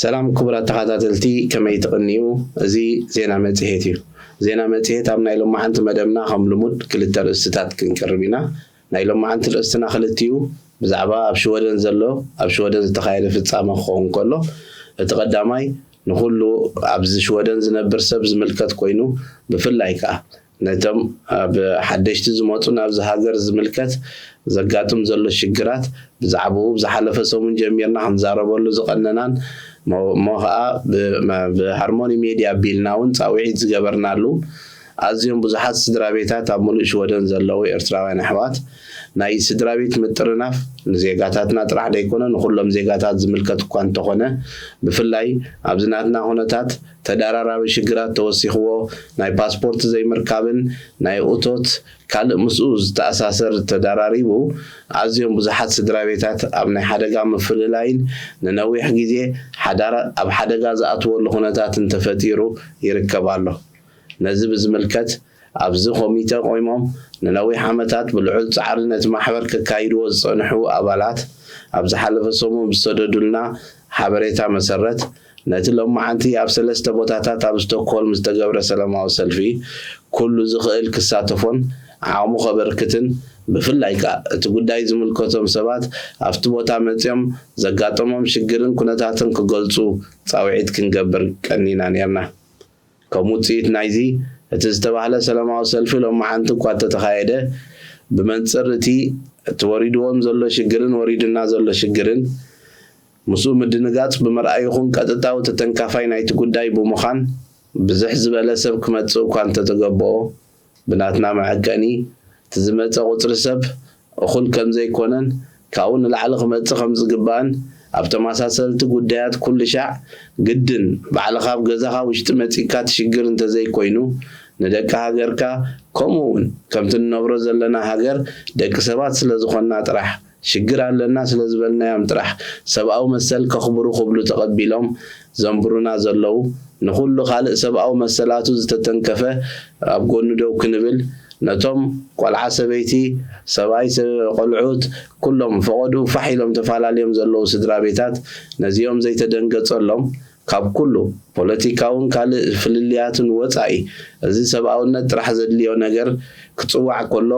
ሰላም ክቡራት ተኸታተልቲ፣ ከመይ ትቕንዩ? እዚ ዜና መጽሔት እዩ። ዜና መጽሔት ኣብ ናይ ሎማዓንቲ መደብና ከም ልሙድ ክልተ ርእስትታት ክንቅርብ ኢና። ናይ ሎማዓንቲ ርእስትና ክልቲኡ ብዛዕባ ኣብ ሽወደን ዘሎ፣ ኣብ ሽወደን ዝተኻየደ ፍጻመ ክኸውን ከሎ፣ እቲ ቀዳማይ ንኹሉ ኣብዚ ሽወደን ዝነብር ሰብ ዝምልከት ኮይኑ፣ ብፍላይ ከኣ ነቶም ኣብ ሓደሽቲ ዝመጹ ናብዚ ሃገር ዝምልከት ዘጋጥም ዘሎ ሽግራት ብዛዕባኡ ብዝሓለፈ ሰሙን ጀሚርና ክንዛረበሉ ዝቐነናን እሞ ከኣ ብሃርሞኒ ሜድያ ኣቢልና እውን ጻውዒት ዝገበርናሉ ኣዝዮም ብዙሓት ስድራ ቤታት ኣብ ሙሉእ ሽወደን ዘለዉ ኤርትራውያን ኣሕዋት ናይ ስድራ ቤት ምጥርናፍ ንዜጋታትና ጥራሕ ደይኮነ ንኹሎም ዜጋታት ዝምልከት እኳ እንተኾነ ብፍላይ ኣብዚ ናትና ኩነታት ተዳራራቢ ሽግራት ተወሲኽዎ ናይ ፓስፖርት ዘይምርካብን ናይ እቶት ካልእ ምስኡ ዝተኣሳሰር ተዳራሪቡ ኣዝዮም ብዙሓት ስድራ ቤታት ኣብ ናይ ሓደጋ ምፍልላይን ንነዊሕ ግዜ ሓዳር ኣብ ሓደጋ ዝኣትወሉ ኩነታትን ተፈጢሩ ይርከብ ኣሎ። ነዚ ብዝምልከት ኣብዚ ኮሚተ ቆይሞም ንነዊሕ ዓመታት ብልዑል ጻዕሪ ነቲ ማሕበር ከካይድዎ ዝጸንሑ ኣባላት ኣብ ዝሓለፈ ሰሙን ብዝሰደዱልና ሓበሬታ መሰረት ነቲ ሎማዓንቲ ኣብ ሰለስተ ቦታታት ኣብ ስቶክሆልም ዝተገብረ ሰላማዊ ሰልፊ ኩሉ ዝኽእል ክሳተፎን ዓቕሙ ከበርክትን ብፍላይ ከኣ እቲ ጉዳይ ዝምልከቶም ሰባት ኣብቲ ቦታ መጺኦም ዘጋጠሞም ሽግርን ኩነታትን ክገልጹ ጻውዒት ክንገብር ቀኒና ኔርና። ከም ውጽኢት ናይዚ እቲ ዝተባህለ ሰላማዊ ሰልፊ ሎማዓንቲ እኳ እንተተኻየደ ብመንጽር እቲ እቲ ወሪድዎም ዘሎ ሽግርን ወሪዱና ዘሎ ሽግርን ምስኡ ምድንጋጽ ብምርኣይ ይኹን ቀጥታዊ ተተንካፋይ ናይቲ ጉዳይ ብምዃን ብዝሕ ዝበለ ሰብ ክመጽእ እኳ እንተተገበኦ ብናትና መዐቀኒ እቲ ዝመጸ ቁጽሪ ሰብ እኹል ከም ዘይኮነን ካብኡ ንላዕሊ ክመጽእ ከም ዝግባእን ኣብ ተመሳሰልቲ ጉዳያት ኩሉ ሻዕ ግድን ባዕልኻ ኣብ ገዛኻ ውሽጢ መጺእካ ትሽግር እንተዘይኮይኑ ንደቂ ሃገርካ ከምኡ እውን ከምቲ ንነብሮ ዘለና ሃገር ደቂ ሰባት ስለ ዝኾንና ጥራሕ ሽግር ኣለና ስለ ዝበልናዮም ጥራሕ ሰብኣዊ መሰል ከኽብሩ ክብሉ ተቐቢሎም ዘንብሩና ዘለዉ ንኹሉ ካልእ ሰብኣዊ መሰላቱ ዝተተንከፈ ኣብ ጎኑ ደው ክንብል ነቶም ቆልዓ ሰበይቲ ሰብኣይ ቆልዑት ኩሎም ፈቐድኡ ፋሕ ኢሎም ተፋላልዮም ዘለዉ ስድራ ቤታት ነዚኦም ዘይተደንገጸሎም ካብ ኩሉ ፖለቲካውን ካልእ ፍልልያትን ወጻኢ እዚ ሰብኣውነት ጥራሕ ዘድልዮ ነገር ክጽዋዕ ከሎ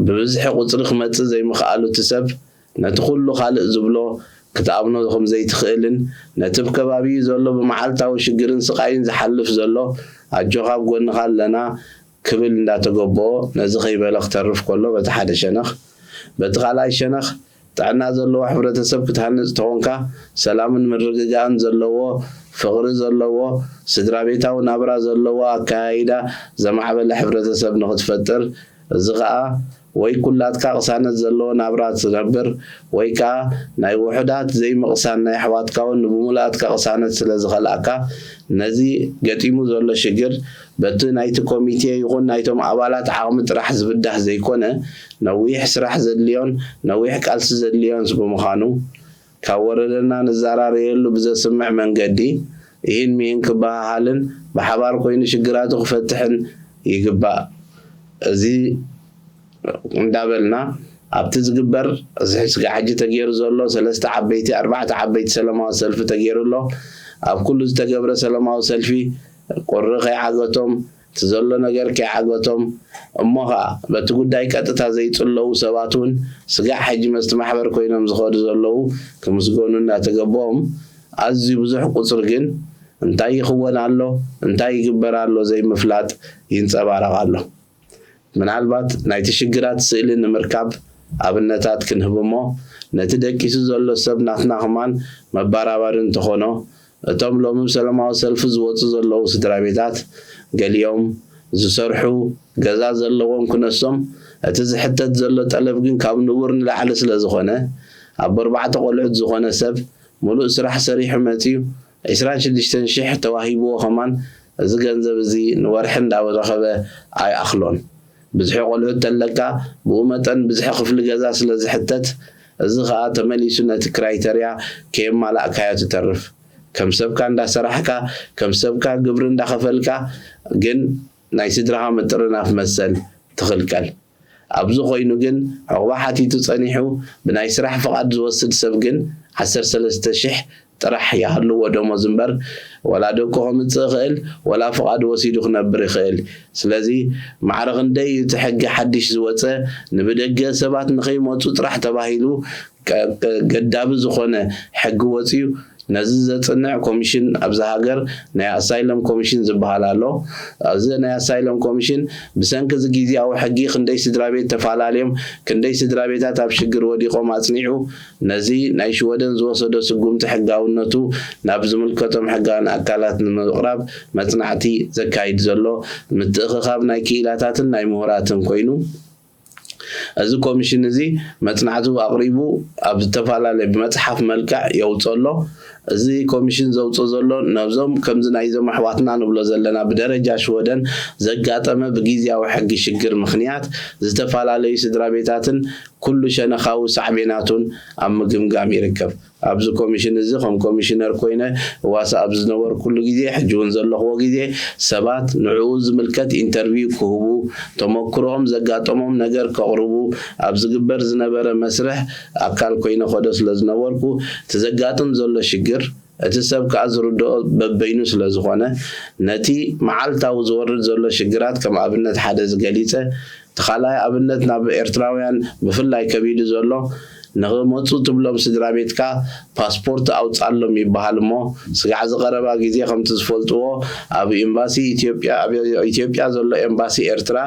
ብብዝሒ ቁጽሪ ክመጽእ ዘይምኽኣሉ እቲ ሰብ ነቲ ኩሉ ካልእ ዝብሎ ክትኣምኖ ከም ዘይትኽእልን ነቲ ብከባቢኡ ዘሎ ብመዓልታዊ ሽግርን ስቓይን ዝሓልፍ ዘሎ ኣጆኻ ኣብ ጎንኻ ኣለና ክብል እንዳተገበኦ ነዚ ከይበለ ክተርፍ ከሎ በቲ ሓደ ሸነኽ በቲ ካልኣይ ሸነኽ ጥዕና ዘለዎ ሕብረተሰብ ክትሃንጽ ተኾንካ ሰላምን ምርግጋእን ዘለዎ ፍቕሪ ዘለዎ ስድራ ቤታዊ ናብራ ዘለዎ ኣከያይዳ ዘማዕበለ ሕብረተሰብ ንኽትፈጥር እዚ ኸኣ ወይ ኩላትካ ቅሳነት ዘለዎ ናብራ ትነብር ወይ ከኣ ናይ ውሑዳት ዘይምቕሳን ናይ ኣሕዋትካ እውን ንብሙሉኣትካ ቅሳነት ስለ ዝኸልኣካ ነዚ ገጢሙ ዘሎ ሽግር በቲ ናይቲ ኮሚቴ ይኹን ናይቶም ኣባላት ዓቕሚ ጥራሕ ዝብዳህ ዘይኮነ ነዊሕ ስራሕ ዘድልዮን ነዊሕ ቃልሲ ዘድልዮን ብምዃኑ ካብ ወረደና ንዘራረየሉ ብዘስምዕ መንገዲ ኢሂን ሚሂን ክበሃሃልን ብሓባር ኮይኑ ሽግራቱ ክፈትሕን ይግባእ። እዚ እንዳበልና ኣብቲ ዝግበር እዚ ስጋዕ ሕጂ ተገይሩ ዘሎ ሰለስተ ዓበይቲ ኣርባዕተ ዓበይቲ ሰላማዊ ሰልፊ ተገይሩ ኣሎ። ኣብ ኩሉ ዝተገብረ ሰላማዊ ሰልፊ ቁሪ ከይዓገቶም እቲ ዘሎ ነገር ከይዓገቶም እሞ ኸዓ በቲ ጉዳይ ቀጥታ ዘይጽለዉ ሰባት እውን ስጋዕ ሕጂ መስቲ ማሕበር ኮይኖም ዝኸዱ ዘለዉ ክምስገኑ እናተገበኦም ኣዝዩ ብዙሕ ቁጽሪ ግን እንታይ ይኽወን ኣሎ እንታይ ይግበር ኣሎ ዘይምፍላጥ ይንጸባረቕ ኣሎ። ምናልባት ናይቲ ሽግራት ስእሊ ንምርካብ ኣብነታት ክንህብ እሞ ነቲ ደቂሱ ዘሎ ሰብ ናትና ኽማን መባራባሪ እንተኾኖ እቶም ሎሚ ብሰላማዊ ሰልፊ ዝወጹ ዘለዉ ስድራ ቤታት ገሊኦም ዝሰርሑ ገዛ ዘለዎም ክነሶም እቲ ዝሕተት ዘሎ ጠለብ ግን ካብ ንቡር ንላዕሊ ስለ ዝኾነ ኣቦ ኣርባዕተ ቆልዑት ዝኾነ ሰብ ሙሉእ ስራሕ ሰሪሑ መጺኡ ዒስራን ሽዱሽተን ሽሕ ተዋሂብዎ ኸማን እዚ ገንዘብ እዚ ንወርሒ እንዳረኸበ ኣይኣኽሎን። ብዝሒ ቆልዑት ተለካ ብኡ መጠን ብዝሒ ክፍሊ ገዛ ስለ ዝሕተት እዚ ኸኣ ተመሊሱ ነቲ ክራይተርያ ከየማላእካዮ ትተርፍ። ከም ሰብካ እንዳሰራሕካ ከም ሰብካ ግብሪ እንዳኸፈልካ ግን ናይ ስድራኻ ምጥርናፍ መሰል ትኽልከል። ኣብዚ ኮይኑ ግን ዑቕባ ሓቲቱ ጸኒሑ ብናይ ስራሕ ፍቓድ ዝወስድ ሰብ ግን ዓሰርተ ሰለስተ ሽሕ ጥራሕ ይሃልዎ ደሞዝ እምበር፣ ወላ ደቁ ከምጽእ ይኽእል፣ ወላ ፍቓድ ወሲዱ ክነብር ይኽእል። ስለዚ ማዕረ ክንደይ እቲ ሕጊ ሓድሽ ዝወጸ፣ ንብደገ ሰባት ንኸይመጹ ጥራሕ ተባሂሉ ቀ-፣ ቀ-፣ ገዳቢ ዝኾነ ሕጊ ወጺኡ። ነዚ ዘጽንዕ ኮሚሽን ኣብዛ ሃገር ናይ ኣሳይለም ኮሚሽን ዝበሃል ኣሎ። እዚ ናይ ኣሳይለም ኮሚሽን ብሰንኪ እዚ ግዝያዊ ሕጊ ክንደይ ስድራ ቤት ተፈላለዮም፣ ክንደይ ስድራ ቤታት ኣብ ሽግር ወዲቖም ኣጽኒዑ፣ ነዚ ናይ ሽወደን ዝወሰዶ ስጉምቲ ሕጋውነቱ ናብ ዝምልከቶም ሕጋውያን ኣካላት ንምቕራብ መጽናዕቲ ዘካይድ ዘሎ ምትእኽኻብ ናይ ክኢላታትን ናይ ምሁራትን ኮይኑ፣ እዚ ኮሚሽን እዚ መጽናዕቱ ኣቕሪቡ ኣብ ዝተፈላለየ ብመጽሓፍ መልክዕ የውጽኦ ኣሎ። እዚ ኮሚሽን ዘውጽኦ ዘሎ ነብዞም ከምዚ ናይዞም ኣሕዋትና ንብሎ ዘለና ብደረጃ ሽወደን ዘጋጠመ ብግዝያዊ ሕጊ ሽግር ምኽንያት ዝተፈላለዩ ስድራ ቤታትን ኩሉ ሸነኻዊ ሳዕቤናቱን ኣብ ምግምጋም ይርከብ። ኣብዚ ኮሚሽን እዚ ከም ኮሚሽነር ኮይነ እዋሳ ኣብ ዝነበርኩሉ ግዜ፣ ሕጂ እውን ዘለኽዎ ግዜ፣ ሰባት ንዕኡ ዝምልከት ኢንተርቪው ክህቡ፣ ተመክሮኦም ዘጋጠሞም ነገር ከቕርቡ ኣብ ዝግበር ዝነበረ መስርሕ ኣካል ኮይነ ከዶ ስለ ዝነበርኩ፣ እቲ ዘጋጥም ዘሎ ሽግር እቲ ሰብ ከኣ ዝርድኦ በበይኑ ስለ ዝኾነ፣ ነቲ መዓልታዊ ዝወርድ ዘሎ ሽግራት ከም ኣብነት ሓደ ዝገሊጸ፣ እቲ ካልኣይ ኣብነት ናብ ኤርትራውያን ብፍላይ ከቢዱ ዘሎ፣ ንኽመጹ ትብሎም ስድራ ቤትካ ፓስፖርት ኣውጻሎም ይበሃል እሞ፣ ስጋዕ ዝቐረባ ግዜ ከምቲ ዝፈልጥዎ ኣብ ኤምባሲ ኢትዮጵያ፣ ኣብ ኢትዮጵያ ዘሎ ኤምባሲ ኤርትራ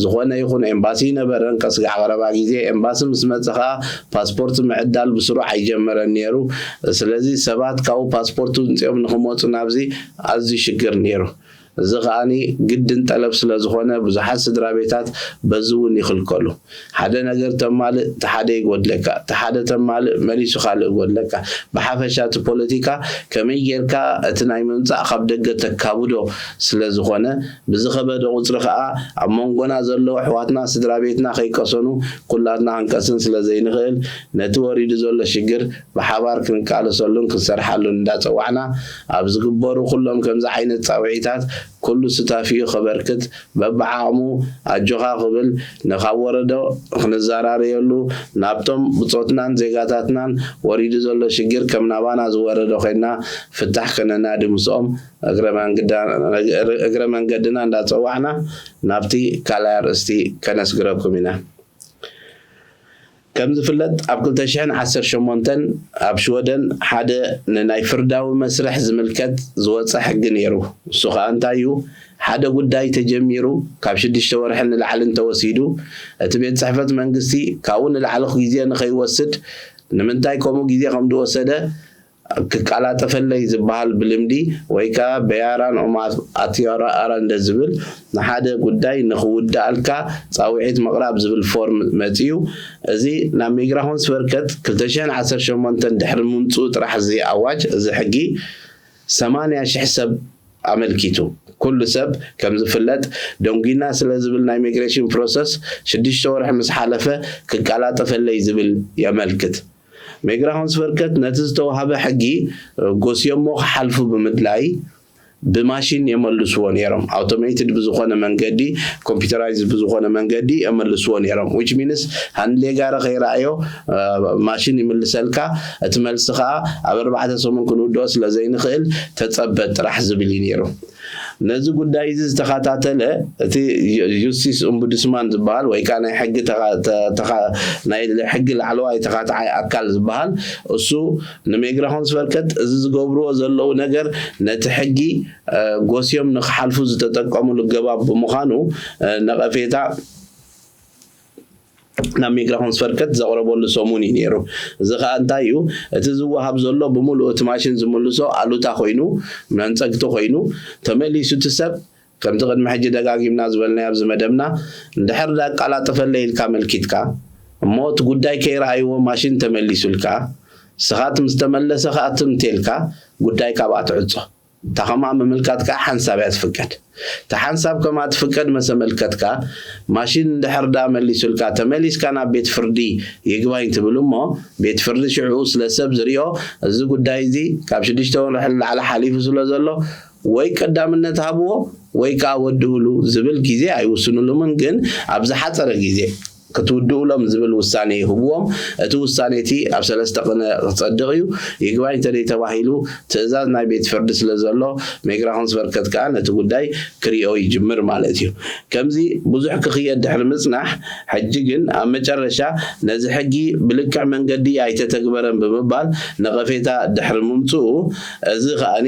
ዝኾነ ይኹን ኤምባሲ ይነበረን፣ ከስጋዕ ቀረባ ግዜ ኤምባሲ ምስ መጸ ኸኣ ፓስፖርት ምዕዳል ብስሩዕ ኣይጀመረን ነይሩ። ስለዚ ሰባት ካብኡ ፓስፖርት ውንጽኦም ንኽመጹ ናብዚ ኣዝዩ ሽግር ነይሩ። እዚ ከኣኒ ግድን ጠለብ ስለ ዝኾነ ብዙሓት ስድራ ቤታት በዚ እውን ይኽልከሉ። ሓደ ነገር ተማልእ እቲ ሓደ ይጎድለካ፣ እቲ ሓደ ተማልእ መሊሱ ካልእ ይጎድለካ። ብሓፈሻ እቲ ፖለቲካ ከመይ ጌርካ እቲ ናይ ምምጻእ ካብ ደገ ተካብዶ ስለ ዝኾነ፣ ብዝኸበደ ቁጽሪ ከኣ ኣብ መንጎና ዘለዉ ኣሕዋትና ስድራ ቤትና ከይቀሰኑ ኩላትና ክንቀስን ስለ ዘይንኽእል ነቲ ወሪዱ ዘሎ ሽግር ብሓባር ክንቃለሰሉን ክንሰርሓሉን እንዳጸዋዕና፣ ኣብ ዝግበሩ ኩሎም ከምዚ ዓይነት ጻውዒታት ኩሉ ስታፊኡ ከበርክት በብዓቕሙ ኣጆኻ ክብል ንኻብ ወረዶ ክንዘራረየሉ ናብቶም ብጾትናን ዜጋታትናን ወሪዱ ዘሎ ሽግር ከም ናባና ዝወረዶ ኮይንና ፍታሕ ከነናዲ ምስኦም እግረ መንገዳ-፣ እግረ መንገድና እንዳጸዋዕና ናብቲ ካልኣይ ኣርእስቲ ከነስግረኩም ኢና። ከም ዝፍለጥ ኣብ ክልተ ሽሕን ዓሰርተ ሸሞንተን ኣብ ሽወደን ሓደ ንናይ ፍርዳዊ መስርሕ ዝምልከት ዝወጸ ሕጊ ነይሩ። እሱ ኸኣ እንታይ እዩ? ሓደ ጉዳይ ተጀሚሩ ካብ ሽዱሽተ ወርሒ ንላዕሊ እንተወሲዱ እቲ ቤት ጽሕፈት መንግስቲ ካብኡ ንላዕሊ ግዜ ንኸይወስድ ንምንታይ ከምኡ ግዜ ከም ዝወሰደ ክቀላጠፈለይ ዝበሃል ብልምዲ ወይ ከዓ በያራን ኦማት ኣትያራ ኣራንደ ዝብል ንሓደ ጉዳይ ንኽውዳኣልካ ጻውዒት ምቕራብ ዝብል ፎርም መጺኡ። እዚ ናብ ሚግራሆንስ ቨርከት ክልተ ሽሕን ዓሰርተ ሸሞንተን ድሕሪ ምምፅኡ ጥራሕ እዚ ኣዋጅ፣ እዚ ሕጊ ሰማንያ ሽሕ ሰብ ኣመልኪቱ። ኩሉ ሰብ ከም ዝፍለጥ ደንጉይና ስለ ዝብል ናይ ሚግሬሽን ፕሮሰስ ሽዱሽተ ወርሒ ምስ ሓለፈ ክቀላጠፈለይ ዝብል የመልክት። ሚግራሆንስ ቨርከት ነቲ ዝተዋህበ ሕጊ ጎስዮሞ ክሓልፉ ብምድላይ ብማሽን የመልስዎ ነይሮም። ኣውቶሜትድ ብዝኾነ መንገዲ፣ ኮምፒውተራይዝ ብዝኾነ መንገዲ የመልስዎ ነይሮም። ዊች ሚንስ ሃንሌጋረ ከይረኣዮ እ፣ ማሽን ይምልሰልካ። እቲ መልሲ ከዓ ኣብ ኣርባዕተ ሰሙን ክንውድኦ ስለ ዘይንኽእል ተጸበ ጥራሕ ዝብል እዩ ነይሩ። ነዚ ጉዳይ እዚ ዝተኸታተለ እቲ ዩ-፣ ዩስቲስ ኦምቡድስማን ዝበሃል ወይ ከዓ ናይ ሕጊ ተኻ-፣ ተ-፣ ተኻ-፣ ናይ ሕጊ ላዕለዋይ ተኻትዓይ ኣካል ዝበሃል እሱ ንሜግራሆንስ ቨርከት እዚ ዝገብርዎ ዘለዉ ነገር ነቲ ሕጊ እ፣ ጎስዮም ንክሓልፉ ዝተጠቀሙሉ ገባብ ብምዃኑ እ፣ ነቐፌታ ናብ ሚግራሆንስ ቨርከት ዘቕረበሉ ሰሙን እዩ ነይሩ። እዚ ከዓ እንታይ እዩ? እቲ ዝወሃብ ዘሎ ብምሉኡ እቲ ማሽን ዝምልሶ ኣሉታ ኮይኑ፣ መንፀግቲ ኮይኑ፣ ተመሊሱ እቲ ሰብ ከምቲ ቅድሚ ሕጂ ደጋጊምና ዝበልናዮ ኣብዚ መደብና፣ እንድሕር ዳቀላጠፈለይ ኢልካ ኣመልኪትካ እሞ እቲ ጉዳይ ከይረኣይዎ ማሽን ተመሊሱልካ፣ ስኻት ምስ ተመለሰ ከዓ ትም ተልካ ጉዳይ ካብኣ ትዕጾ። እታ ከምኣ ምምልካት ከዓ ሓንሳብ እያ ትፍቀድ። እታ ሓንሳብ ከምኣ ትፍቀድ መሰ መልከትካ ማሽን እንድሕር ዳ መሊሱልካ ተመሊስካ ናብ ቤት ፍርዲ ይግባኝ ትብል እሞ ቤት ፍርዲ ሽዑ ስለ ሰብ ዝሪኦ እዚ ጉዳይ እዚ ካብ ሽዱሽተ ወርሒ ንላዕሊ ሓሊፉ ስለ ዘሎ ወይ ቀዳምነት ሃብዎ ወይ ከዓ ወድኡሉ ዝብል ግዜ ኣይውስኑሉምን። ግን ኣብ ዝሓፀረ ግዜ ክትውድኡሎም ዝብል ውሳኔ ይህብዎም። እቲ ውሳኔ እቲ ኣብ ሰለስተ ቅነ ክጸድቕ እዩ። ይግባኝ እንተደይ ተባሂሉ ትእዛዝ ናይ ቤት ፍርዲ ስለ ዘሎ፣ ሜግራሆንስ በርከት ከኣ ነቲ ጉዳይ ክሪኦ ይጅምር ማለት እዩ። ከምዚ ብዙሕ ክኽየድ ድሕሪ ምጽናሕ፣ ሕጂ ግን ኣብ መጨረሻ ነዚ ሕጊ ብልክዕ መንገዲ ኣይተተግበረን ብምባል ነቐፌታ ድሕሪ ምምጽኡ፣ እዚ ከኣኒ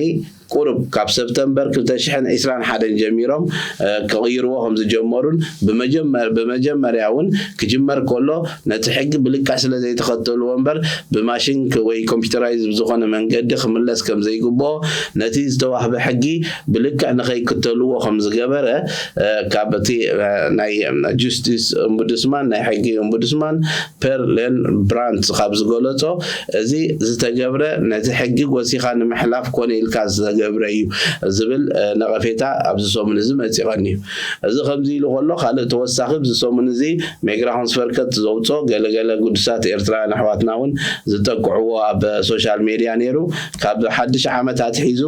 ቁሩብ ካብ ሰፕተምበር ክልተ ሽሕን ዕስራን ሓደን ጀሚሮም ክቕይርዎ ከም ዝጀመሩን ብመጀመርያ እውን ክጅመር ከሎ ነቲ ሕጊ ብልክዕ ስለ ዘይተኸተልዎ እምበር ብማሽን ወይ ኮምፒውተራይዝ ብዝኾነ መንገዲ ክምለስ ከም ዘይግብኦ፣ ነቲ ዝተዋህበ ሕጊ ብልክዕ ንኸይክተልዎ ከም ዝገበረ ካብ እቲ ናይ ጁስቲስ ኦምቡድስማን ናይ ሕጊ ኦምቡድስማን ፐርሌን ብራንት ካብ ዝገለጾ፣ እዚ ዝተገብረ ነቲ ሕጊ ጎሲኻ ንምሕላፍ ኮነ ኢልካ ዝተገብረ እዩ ዝብል ነቐፌታ ኣብዚ ሰሙን እዚ መጺቐኒ እዩ። እዚ ከምዚ ኢሉ ከሎ፣ ካልእ ተወሳኺ ኣብዚ ሰሙን እዚ ሜግራሆንስ በርከት ዘውፅኦ ገለገለ ግዱሳት ኤርትራውያን ኣሕዋትና እውን ዝጠቅዕዎ ኣብ ሶሻል ሜድያ ነይሩ። ካብ ሓድሽ ዓመት ኣትሒዙ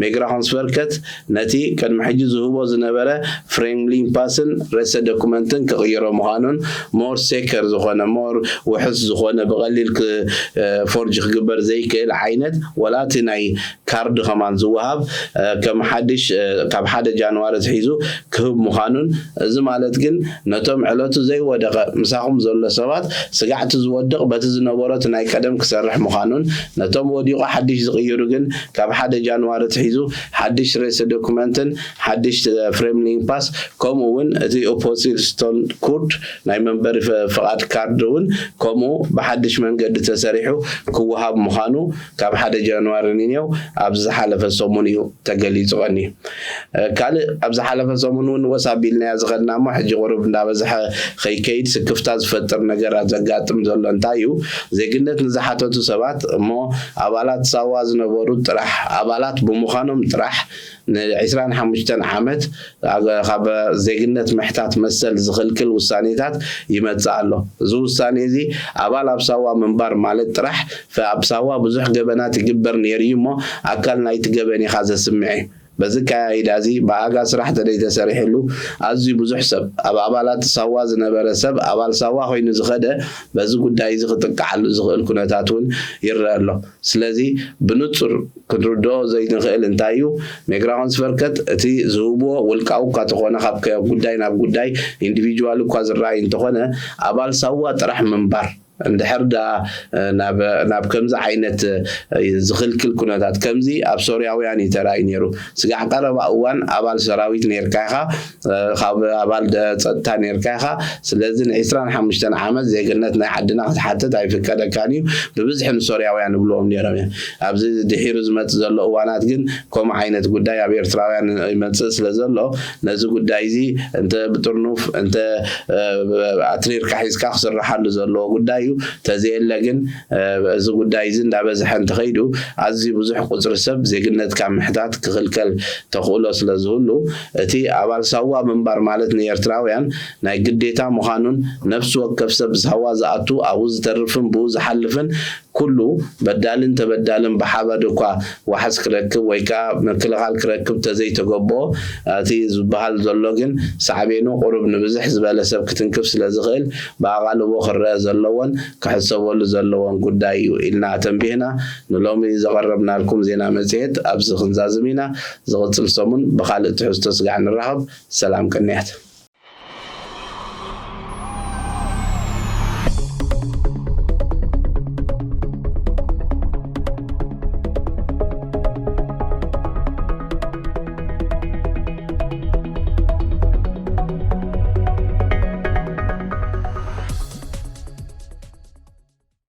ሜግራሆንስ በርከት ነቲ ቅድሚ ሕጂ ዝህቦ ዝነበረ ፍሬምሊንግ ፓስን ሬሰ ዶኩመንትን ክቕይሮ ምዃኑን ሞር ሴከር ዝኾነ ሞር ውሕስ ዝኾነ ብቐሊል ፎርጅ ክግበር ዘይክእል ዓይነት ወላ እቲ ናይ ካርድ ከማን ዝወሃብ ከም ሓድሽ ካብ ሓደ ጃንዋሪ ኣትሒዙ ክህብ ምዃኑን፣ እዚ ማለት ግን ነቶም ዕለቱ ዘይወደቐ ምሳኹም ዘሎ ሰባት ስጋዕቲ ዝወድቕ በቲ ዝነበሮ እቲ ናይ ቀደም ክሰርሕ ምዃኑን፣ ነቶም ወዲቑ ሓድሽ ዝቕይሩ ግን ካብ ሓደ ጃንዋሪ ኣትሒዙ ሓድሽ ሬሰ ዶኩመንትን ሓድሽ ፍሬምሊንግ ፓስ ከምኡ እውን እቲ ኦፖሲል ስቶን ኩርድ ናይ መንበሪ ፍቓድ ካርድ እውን ከምኡ ብሓድሽ መንገዲ ተሰሪሑ ክወሃብ ምዃኑ ካብ ሓደ ጃንዋሪ ንኔው ኣብዚ ዝሓለፈ ሰሙን እዩ ተገሊጹ ቀኒ። ካልእ ኣብ ዝሓለፈ ሰሙን እውን ወስ ኣቢልናዮ ዝኸድና እሞ ሕጂ ቁሩብ እንዳበዝሐ ከይከይድ ስክፍታ ዝፈጥር ነገራት ዘጋጥም ዘሎ እንታይ እዩ? ዜግነት ንዝሓተቱ ሰባት እሞ ኣባላት ሳዋ ዝነበሩ ጥራሕ ኣባላት ብምዃኖም ጥራሕ ንዕስራን ሓሙሽተን ዓመት ካብ ዜግነት ምሕታት መሰል ዝኽልክል ውሳኔታት ይመጽእ ኣሎ። እዚ ውሳኔ እዚ ኣባል ኣብ ሳዋ ምንባር ማለት ጥራሕ ኣብ ሳዋ ብዙሕ ገበናት ይግበር ነይሩ እዩ እሞ ኣካል ናይቲ ገበን ኢኻ ዘስምዕ እዩ። በዚ ኣካያይዳ እዚ ብኣጋ ስራሕ ተደይ ተሰሪሕሉ ኣዝዩ ብዙሕ ሰብ ኣብ ኣባላት ሳዋ ዝነበረ ሰብ ኣባል ሳዋ ኮይኑ ዝኸደ በዚ ጉዳይ እዚ ክጥቃዓሉ ዝኽእል ኩነታት እውን ይረአ ኣሎ። ስለዚ ብንጹር ክንርድኦ ዘይንኽእል እንታይ እዩ? ሜግራሆንስ በርከት እቲ ዝህብዎ ውልቃዊ እኳ ተኾነ ካብ ጉዳይ ናብ ጉዳይ ኢንዲቪጁዋል እኳ ዝረኣይ እንተኾነ ኣባል ሳዋ ጥራሕ ምንባር እንድሕር ዳ ናብ ከምዚ ዓይነት ዝኽልክል ኩነታት ከምዚ ኣብ ሶርያውያን እዩ ተራእዩ ነይሩ። ስጋዕ ቀረባ እዋን ኣባል ሰራዊት ነርካ ኢኻ፣ ካብ ኣባል ጸጥታ ነርካ ኢኻ። ስለዚ ንዕስራን ሓሙሽተን ዓመት ዜግነት ናይ ዓድና ክትሓትት ኣይፍቀደካን እዩ። ብብዝሒ ንሶርያውያን እብልዎም ነይሮም እዮም። ኣብዚ ድሒሩ ዝመጽእ ዘሎ እዋናት ግን ከምኡ ዓይነት ጉዳይ ኣብ ኤርትራውያን ይመጽእ ስለ ዘሎ ነዚ ጉዳይ እዚ እንተ ብጥርኑፍ እንተ ኣትሪርካ ሒዝካ ክስርሓሉ ዘለዎ ጉዳይ እዩ። ተዘየለ ግን እዚ ጉዳይ እዚ እንዳበዝሐ እንተኸይዱ ኣዝዩ ብዙሕ ቁፅሪ ሰብ ዜግነት ካብ ምሕታት ክኽልከል ተኽእሎ ስለ ዝህሉ እቲ ኣባል ሳዋ ምንባር ማለት ንኤርትራውያን ናይ ግዴታ ምዃኑን ነፍሲ ወከፍ ሰብ ሳዋ ዝኣቱ ኣብኡ ዝተርፍን ብኡ ዝሓልፍን ኩሉ በዳልን ተበዳልን ብሓባር እኳ ዋሕስ ክረክብ ወይ ከዓ ምክልኻል ክረክብ ተዘይተገብኦ እቲ ዝበሃል ዘሎ ግን ሳዕቤኑ ቁሩብ ንብዝሕ ዝበለ ሰብ ክትንክፍ ስለ ዝኽእል ብኣቓልቦ ክረአ ዘለዎን ክሕሰበሉ ዘለዎን ጉዳይ እዩ ኢልና ኣተንቢህና። ንሎሚ ዘቐረብናልኩም ዜና መጽሔት ኣብዚ ክንዛዝም ኢና። ዝቕጽል ሰሙን ብኻልእ ትሕዝቶ ስጋዕ ንራኸብ። ሰላም ቅንያት።